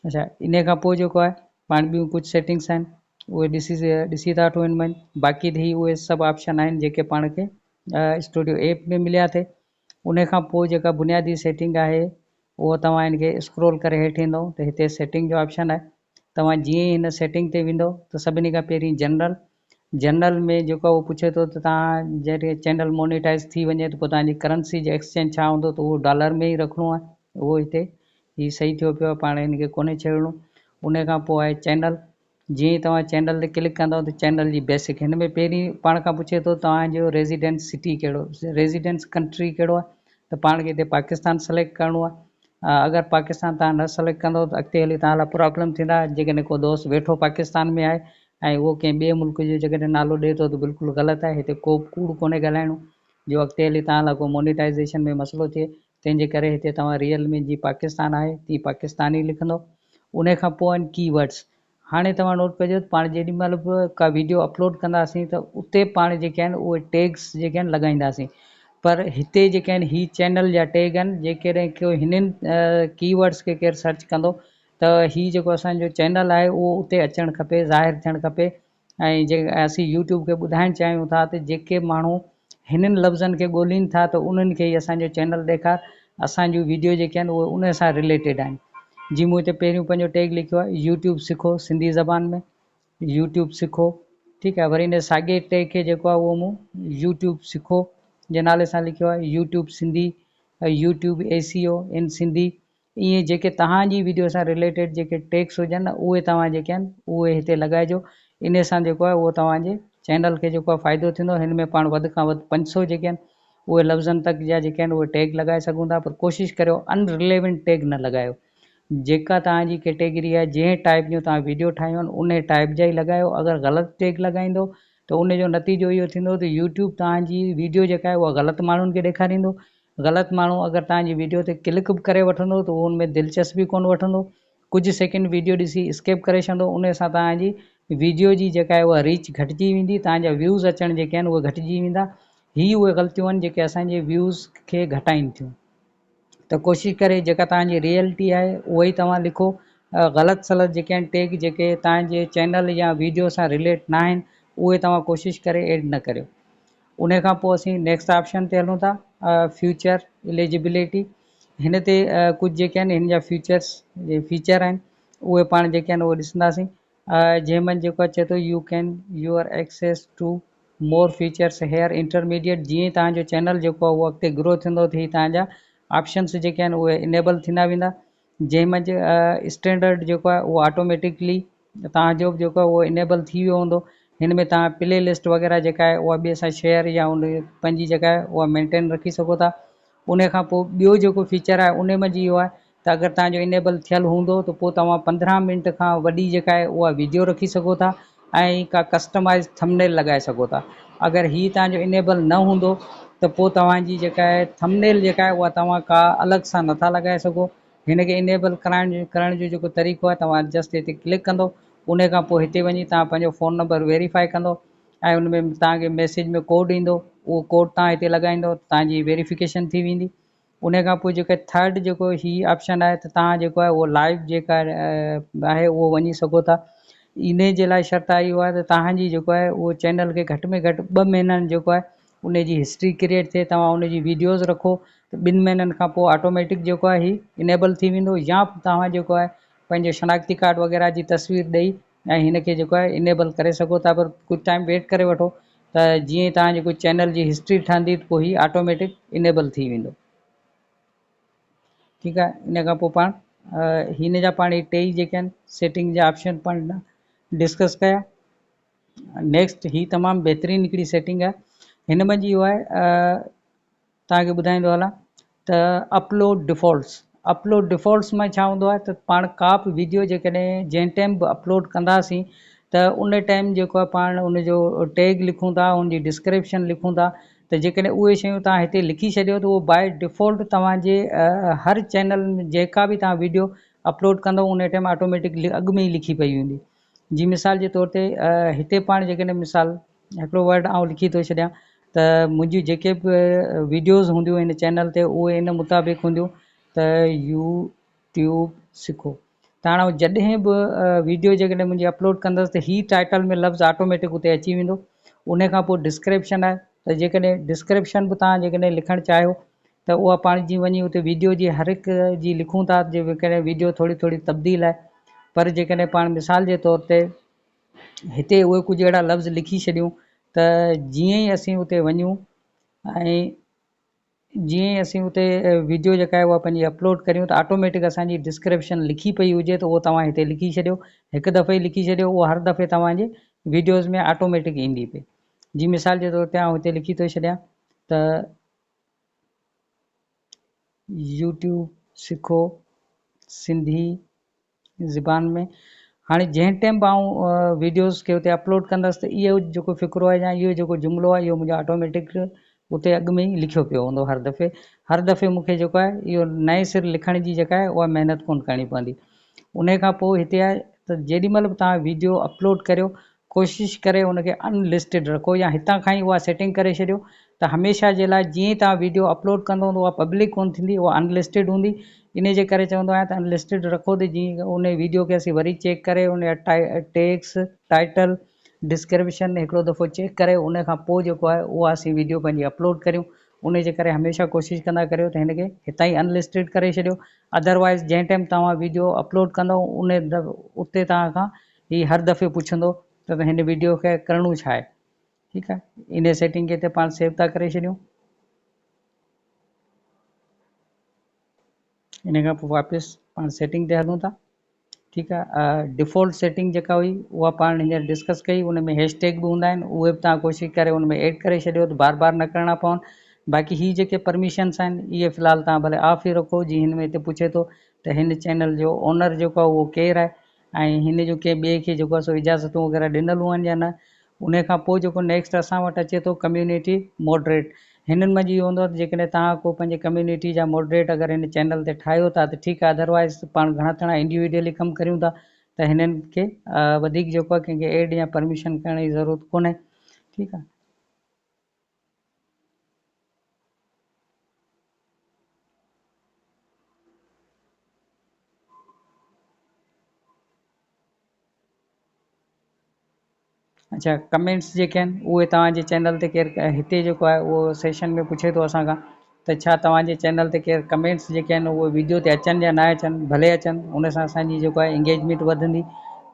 اچھا ان کان پوء جيڪو آهي پاڻ ٻيون ڪجهه سيٽنگس آهن اهي ڏسي ڏسي ٿا وٺون ان ۾ باقي ته هي اهي سڀ آپشن آهن جيڪي پاڻ کي اسٽوڊيو ايپ ۾ مليا ٿي ان کان پوء جيڪا بنيادي سيٽنگ آهي اهو توهان ان کي اسڪرول ڪري هيٺ ايندو ته هتي سيٽنگ جو آپشن آهي توهان جيئن ئي هن سيٽنگ تي ويندو ته سڀني کان پهرين جنرل، جنرل ۾ جيڪو آهي اهو پڇي ٿو ته توهان جڏهن چينل مونيٽائز ٿي وڃي ته پوء توهان جي ڪرنسي جو ايڪسچينج ڇا هوندو ته اهو ڊالر ۾ ئي رکڻو آهي اهو هتي هي صحيح ٿيو پيو آهي پاڻ هن کي ڪونهي ڇيڙڻو ان کان پوء آهي چينل جيئن ئي توهان چينل تي ڪلڪ ڪندو ته چينل جي بيسڪ هن ۾ پهرين پاڻ کان پڇي ٿو توهان جو ريزيڊنس سٽي ڪهڙو ريزيڊنس ڪنٽري ڪهڙو آهي ته پاڻ کي هتي پاڪستان سليڪٽ ڪرڻو آهي اگر پاڪستان توهان نه سليڪٽ ڪندو ته اڳتي هلي توهان لاء پرابلم ٿيندا جيڪڏهن ڪو دوست ويٺو پاڪستان ۾ آهي ۽ اهو ڪنهن ٻئي ملڪ جو جيڪڏهن نالو ڏئي ٿو ته بلڪل غلط آهي هتي ڪو به ڪوڙ ڪونهي ڳالهائڻو جو اڳتي هلي توهان لاء ڪو مونيٽائيزيشن ۾ مسئلو ٿئي تنهن جي ڪري هتي توهان ريئل ۾ جي پاڪستان آهي تي پاڪستان ئي لکندو انهي کان پوء آهن ڪي ورڊس هاڻي توهان نوٽ ڪجو ته پاڻ جيڏي مهل به ڪا ويڊيو اپلوڊ ڪنداسين ته اتي پاڻ جيڪي آهن اهي ٽيگس جيڪي آهن لڳائينداسين پر هتي جيڪي آهن هي چينل جا ٽيگ آهن جيڪڏهن ڪو هنن ڪي ورڊس کي ڪير سرچ ڪندو ته هي جيڪو اسان جو چينل آهي اهو اتي اچڻ کپي ظاهر ٿيڻ کپي ۽ جي اسين يوٽيوب کي ٻڌائڻ چاهيون ٿا ته جيڪي ماڻهو هنن لفظن کي ڳولين ٿا ته انهن کي ئي اسان جو چينل ڏيکار اسان جون ويڊيو جيڪي آهن اهي ان سان رليٽيڊ آهن جي مون هتي پهريون پنهنجو ٽيگ لکيو آهي يوٽيوب سکو سنڌي زبان ۾ يوٽيوب سکو ٺيڪ آهي وري ان ساڳي ٽيگ کي جيڪو آهي اهو مون يوٽيوب سکو جي نالي سان لکيو آهي YouTube Sindhi YouTube S E O in Sindhi ائين جيڪي توهان جي ويڊيو سان رليٽيڊ جيڪي ٽيگس هجن نه اهي توهان جيڪي آهن اهي هتي لڳائجو انهي سان جيڪو آهي اهو توهان جي چينل کي جيڪو آهي فائدو ٿيندو هن ۾ پاڻ وڌ کان وڌ 500 جيڪي آهن اهي لفظن تڪ جا جيڪي آهن اهي ٽيگ لڳائي سگهون ٿا پر ڪوشش ڪريو ان رليونٽ ٽيگ نه لڳايو جيڪا توهان جي ڪيٽيگري آهي جنهن ٽائپ جون توهان ويڊيو ٺاهيون آهن انهي ٽائپ جا ئي لڳايو اگر غلط ٽيگ لڳائيندو ته ان جو نتيجو اهو ٿيندو ته يوٽيوب توهان جي ويڊيو جيڪا آهي اها غلط ماڻهن کي ڏيکاريندو غلط ماڻهو اگر توهان جي ويڊيو تي ڪلڪ به ڪري وٺندو ته اهو ان ۾ دلچسپي ڪونه وٺندو ڪجهه سيڪنڊ ويڊيو ڏسي اسڪيپ ڪري ڇڏندو ان سان توهان جي ويڊيو جي جيڪا آهي اها ريچ گهٽجي ويندي توهان جا ويوز اچڻ جيڪي آهن اهي گهٽجي ويندا هي اهي غلطيون آهن جيڪي اسان جي ويوز کي گهٽائين ٿيون ته ڪوشش ڪري جيڪا توهان جي ريئلٽي آهي اها ئي توهان لکو غلط سلط جيڪي آهن ٽيگ جيڪي توهان جي چينل يا ويڊيو سان رليٽ نه آهن اهي توهان ڪوشش ڪري ايڊ نه ڪريو انهي کان پوء اسين نيڪسٽ آپشن تي هلون ٿا فيوچر اليجبلٽي هن تي ڪجهه جيڪي آهن هن جا فيوچرس جي فيچر آهن اهي پاڻ جيڪي آهن اهي ڏسنداسين جنهن ۾ جيڪو اچي ٿو you can your access to more features here intermediate جيئن ئي توهان جو چينل جيڪو آهي اهو اڳتي گرو ٿيندو ته هي توهان جا آپشنس جيڪي آهن اهي انيبل ٿيندا ويندا جنهن منجهه اسٽينڊرڊ جيڪو آهي اهو آٽوميٽڪلي توهان جو به جيڪو آهي اهو انيبل ٿي ويو هوندو. هن ۾ توهان پلي لسٽ وغيره جيڪا آهي اها ٻئي سان شيئر يا ان پنهنجي جيڪا آهي اها مينٽين رکي سگهو ٿا. ان کان پوء ٻيو جيڪو فيچر آهي ان ۾ جي اهو آهي ته اگر توهان جو انيبل ٿيل هوندو ته پوء توهان 15 منٽ کان وڏي جيڪا آهي اها ويڊيو رکي سگهو ٿا ۽ ڪا ڪسٽمائز ٿمنيل لڳائي سگهو ٿا. اگر هي توهان جو انيبل نه هوندو ته پوء توهان جي جيڪا آهي ٿمنيل جيڪا آهي اها توهان ڪا الڳ سان نٿا لڳائي سگهو. هن کي انيبل ڪرائڻ ڪرڻ جو جيڪو طريقو آهي توهان جسٽ هتي ڪلڪ ڪندو ان کان پوء هتي وڃي توهان پنهنجو فون نمبر ويريفائي ڪندو ۽ ان ۾ توهان کي ميسيج ۾ ڪوڊ ايندو اهو ڪوڊ توهان هتي لڳائيندو توهان جي ويريفڪيشن ٿي ويندي. ان کان پوء جيڪا ٿرڊ جيڪو هي آپشن آهي ته توهان جيڪو آهي اهو لائيو جيڪا آهي اهو وڃي سگهو ٿا. ان جي لاء شرط اهو آهي ته توهان جي جيڪو آهي اهو چينل کي گهٽ ۾ گهٽ 2 مهينن جيڪو آهي ان جي هسٽري ڪريئيٽ ٿئي، توهان ان جي ويڊيوز رکو ته 2 مهينن کان پوء آٽوميٽڪ جيڪو آهي هي انيبل ٿي ويندو يا توهان جيڪو آهي پنهنجو شناختي ڪارڊ وغيره جي تصوير ڏئي ۽ هن کي جيڪو آهي انيبل ڪري سگهو ٿا پر ڪجهه ٽائيم ويٽ ڪري وٺو ته جيئن ئي توهان جيڪو چينل جي هسٽري ٺهندي ته پوء هي آٽوميٽڪ انيبل ٿي ويندو. ٺيڪ آهي ان کان پوء پاڻ هن جا پاڻ هي ٽئي جيڪي آهن سيٽنگ جا آپشن پاڻ ڊسڪس ڪيا. نيڪسٽ هي تمام بهترين هڪڙي سيٽنگ آهي. هن ۾ جي اهو آهي توهان کي ٻڌائيندو هلان ته اپلوڊ ڊيفالٽس، اپلوڊ ڊيفالٽس ۾ ڇا هوندو آهي ته پاڻ ڪا به ويڊيو جيڪڏهن جنهن ٽائيم به اپلوڊ ڪنداسين ته ان ٽائيم جيڪو آهي پاڻ ان جو ٽيگ لکون ٿا ان جي ڊسڪرپشن لکون ٿا ته جيڪڏهن اهي شيون توهان هتي لکي ڇڏيو ته اهو باء ڊيفالٽ توهان جي هر چينل جيڪا به توهان ويڊيو اپلوڊ ڪندو ان ٽائيم آٽوميٽڪ اڳ ۾ ئي لکي پئي ويندي. جي مثال جي طور تي هتي پاڻ جيڪڏهن مثال هڪڙو ورڊ آئون لکي ٿو ڇڏيان ته منهنجيون جيڪي به ويڊيوز هونديون هن چينل تي اهي ان مطابق هونديون ته يو ٽيوب سکو ته هاڻ آئون جڏهن به ويڊيو جيڪڏهن منهنجي اپلوڊ ڪندس ته هي ٽائٽل ۾ لفظ آٽوميٽڪ اتي اچي ويندو. ان کان پوء ڊسڪرپشن آهي ته جيڪڏهن ڊسڪرپشن به توهان جيڪڏهن لکڻ چاهيو ته اها پاڻ جي وڃي اتي ويڊيو جي هر هڪ جي لکون ٿا جيڪڏهن ويڊيو ٿوري ٿوري تبديل آهي پر جيڪڏهن پاڻ مثال جي طور تي هتي اهي ڪجهه اهڙا لفظ لکي ڇڏيون ته جيئن ئي اسين اتي وڃون ۽ جيئن ئي اسين اتي ويڊيو جيڪا آهي اها پنهنجي اپلوڊ ڪريون ته آٽوميٽڪ اسان جي ڊسڪرپشن لکي پئي هجي ته اهو توهان هتي لکي ڇڏيو هڪ دفعي ئي لکي ڇڏيو اهو هر دفعي توهان جي ويڊيوز ۾ آٽوميٽڪ ايندي پئي. جي مثال جي طور تي آئون هتي لکي ٿو ڇڏيان ته يوٽيوب سکو سنڌي زبان ۾. هاڻي جنهن ٽائيم به آئون ويڊيوز کي اتي اپلوڊ ڪندس ته اهو جيڪو فقرو آهي يا اهو جيڪو جملو آهي اهو منهنجو آٽوميٽڪ اتي اڳ ۾ ئي لکيو پيو هوندو. هر دفعي هر دفعي مون کي جيڪو آهي اهو نئين سر لکڻ جي جيڪا آهي اها محنت ڪونه ڪرڻي پوندي. ان کان پوء هتي آهي ته جيڏي مهل به توهان ويڊيو اپلوڊ ڪريو ڪوشش ڪري ان کي ان لسٽيڊ رکو يا هتان کان ئي اها سيٽنگ ڪري ڇڏيو ته هميشه جي لاء جيئن ئي توهان ويڊيو اپلوڊ ڪندو ته اها پبلڪ ڪونه ٿيندي اها ان لسٽيڊ هوندي انهي جي ڪري چوندو آهيان ته ان لسٽيڊ رکو ته جيئن ان ويڊيو کي اسين وري چيڪ ڪري ان جا ٽيگس ٽائٽل ڊسڪرپشن هڪڙو دفعو چيڪ ڪري ان کان پوء جيڪو آهي اها اسين ويڊيو پنهنجي اپلوڊ ڪريون انهي جي ڪري هميشه ڪوشش ڪندا ڪريو ته هن کي هتان ئي ان لسٽيڊ ڪري ڇڏيو ادروائز جنهن ٽائيم توهان ويڊيو اپلوڊ ڪندو ان اتي توهان کان هي هر دفعي پڇندو ته هن ويڊيو کي ڪرڻو ڇا آهي. ٺيڪ آهي انهي سيٽنگ کي هتي پاڻ سيو ٿا ڪري ڇڏيون. ان کان پوء واپس پاڻ سيٽنگ تي هلون ٿا. ٺيڪ آهي ڊيفالٽ سيٽنگ جيڪا هئي اها پاڻ هينئر ڊسڪس ڪئي ان ۾ هيش ٽيگ به هوندا آهن اهي به توهان ڪوشش ڪري ان ۾ ايڊ ڪري ڇڏيو ته بار بار نه ڪرڻا پون. باقي هي جيڪي پرميشنس آهن اهي في الحال توهان ڀلي آف ئي رکو. جي هن ۾ هتي پڇي ٿو ته هن چينل جو اونر جيڪو آهي اهو ڪير آهي ۽ هن جو ڪنهن ٻئي کي جيڪو آهي سو اجازتون وغيره ڏنل هئن يا نه. ان کان پوء جيڪو نيڪسٽ اسان وٽ اچي ٿو ڪميونٽي موڊريٽ. هنن منجهه اهو هوندو آهي ته جيڪڏهن توهان ڪو پنهنجي ڪميونٽي جا موڊريٽ اگر هن چينل تي ٺاهيو ٿا ته ٺيڪ آهي ادروائز پاڻ گهڻا تڻا انڊيوڊيولي ڪم ڪريون ٿا ته هنن کي وڌيڪ جيڪو آهي ڪنهن کي ايڊ يا پرميشن ڪرڻ جي ضرورت ڪونهي. ٺيڪ آهي. اچھا ڪمينٽس جيڪي آهن اهي توهان جي چينل تي ڪير هتي جيڪو آهي اهو سيشن ۾ پڇي ٿو اسان کان ته ڇا توهان جي چينل تي ڪير ڪمينٽس جيڪي آهن اهي ويڊيو تي اچن يا نه اچن ڀلي اچن ان سان اسان جي جيڪو آهي انگيجمينٽ وڌندي.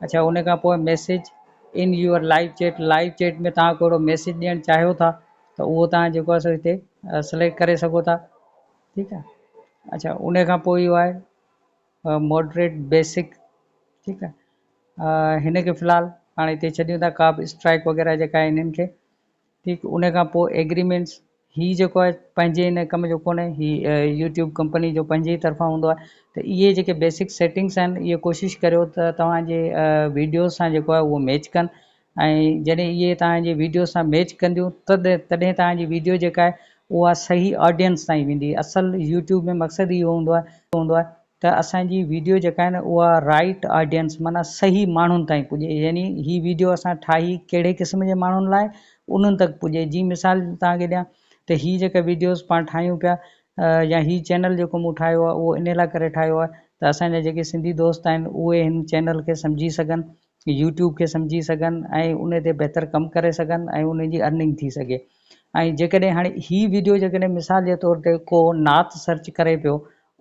اچھا ان کان پوء message in your live chat, live chat ۾ توهان ڪهڙو ميسيج ڏيڻ چاهيو ٿا ته اهو توهان جيڪو آهي سو هتي سليڪٽ ڪري سگهو ٿا. ٺيڪ آهي. اچھا ان کان پوء اهو آهي موڊريٽ بيسڪ. ٺيڪ آهي. هن کي في الحال پاڻ هتي ڇڏيون ٿا ڪا به اسٽرائڪ وغيره جيڪا آهي انهن کي ٺيڪ ان کان پوء ايگريمينٽس هي جيڪو آهي پنهنجي ان ڪم جو ڪونهي هي يوٽيوب ڪمپني جو پنهنجي ئي طرفان هوندو آهي ته اهي جيڪي بيسڪ سيٽنگس آهن اهي ڪوشش ڪريو ته توهان جي ويڊيوز سان جيڪو آهي اهو ميچ ڪن ۽ جڏهن اهي توهان جي ويڊيو سان ميچ ڪنديون تڏهن تڏهن توهان جي ويڊيو جيڪا آهي اها صحيح آڊينس تائين ويندي اصل يوٽيوب ۾ مقصد اهو هوندو آهي هوندو آهي ته اسان جي ويڊيو جيڪا آهي نه اها رائيٽ آڊينس معنيٰ صحيح ماڻهن تائين پڄي يعني هي ويڊيو اسان ٺاهي ڪهڙي قسم جي ماڻهن لاء انهن تڪ پڄي جي مثال توهان کي ڏيان ته هي جيڪا ويڊيوز پاڻ ٺاهيون پيا يا هي چينل جيڪو مون ٺاهيو آهي اهو ان لاء ڪري ٺاهيو آهي ته اسان جا جيڪي سنڌي دوست آهن اهي هن چينل کي سمجهي سگهن يوٽيوب کي سمجهي سگهن ۽ ان تي بهتر ڪم ڪري سگهن ۽ انهن جي ارننگ ٿي سگهي ۽ جيڪڏهن هاڻي هي ويڊيو جيڪڏهن مثال جي طور تي ڪو نعت سرچ ڪري پيو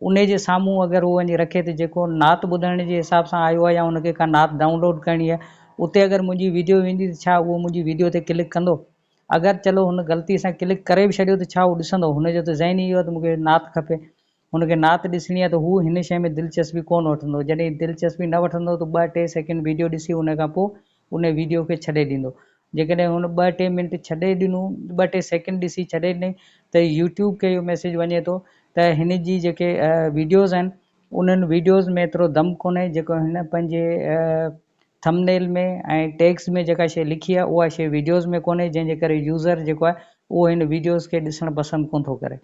ان جي سامهون اگر هو وڃي رکي ته جيڪو نعت ٻڌڻ جي حساب سان آيو آهي يا ان کي ڪا نعت ڊائونلوڊ ڪرڻي آهي اتي اگر منهنجي ويڊيو ويندي ته ڇا اهو منهنجي ويڊيو تي ڪلڪ ڪندو اگر چلو هن غلطي سان ڪلڪ ڪري به ڇڏيو ته ڇا هو ڏسندو هن جو ته ذهن ئي اهو آهي ته مون کي نعت کپي هن کي نعت ڏسڻي آهي ته هو هن شيء ۾ دلچسپي ڪونه وٺندو. جڏهن دلچسپي نه وٺندو ته ٻه ٽي سيڪنڊ ويڊيو ڏسي ان کان پوء ان ويڊيو کي ڇڏي ڏيندو. جيڪڏهن هن ٻه ٽي منٽ ڇڏي ڏنو، ٻه ٽي سيڪنڊ ڏسي ڇڏي ڏني ته يوٽيوب کي اهو ميسيج وڃي ٿو ته هن جي جيڪي ويڊيوز آهن انهن ويڊيوز ۾ ايترو دم ڪونهي جيڪو هن پنهنجي ٿم نيل ۾ ۽ ٽيگز ۾ جيڪا شيء لکي آهي اها شيء ويڊيوز ۾ ڪونهي جنهن جي ڪري يوزر جيڪو آهي اهو هن ويڊيوز کي ڏسڻ پسند ڪونه ٿو ڪري.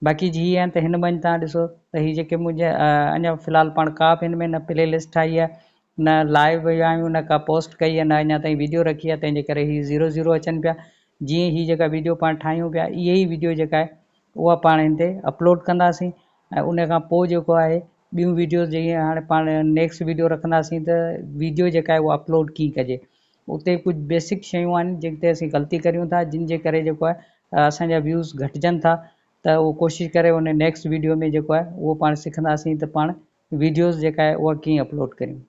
باقي جي هي آهن ته هن منجهه توهان ڏسو ته هي جيڪي منهنجا اڃا في الحال پاڻ ڪا به هن ۾ نه پلي لسٽ ٺاهي آهي نه لائيو ويا آهيون نه ڪا پوسٽ ڪئي آهي نه اڃا تائين ويڊيو رکي آهي تنهن جي ڪري هي زيرو زيرو اچن پيا جيئن هي جيڪا ويڊيو پاڻ ٺاهيون پيا اهي ئي ويڊيو جيڪا آهي اها پاڻ هن تي اپلوڊ ڪنداسين ۽ ان کان پوء جيڪو آهي ٻيون ويڊيوز جيئن هاڻي پاڻ نيڪسٽ ويڊيو رکنداسين ته ويڊيو جيڪا آهي اها اپلوڊ ڪيئن ڪجي اتي ڪجهه بيسڪ شيون آهن جن تي اسين غلطي ڪريون ٿا جن جي ڪري جيڪو آهي اسان جا ويوز گهٽجن ٿا ته اهو ڪوشش ڪري ان نيڪسٽ ويڊيو ۾ جيڪو آهي اهو پاڻ سکنداسين ته پاڻ ويڊيوز جيڪا آهي اها ڪيئن اپلوڊ ڪريون.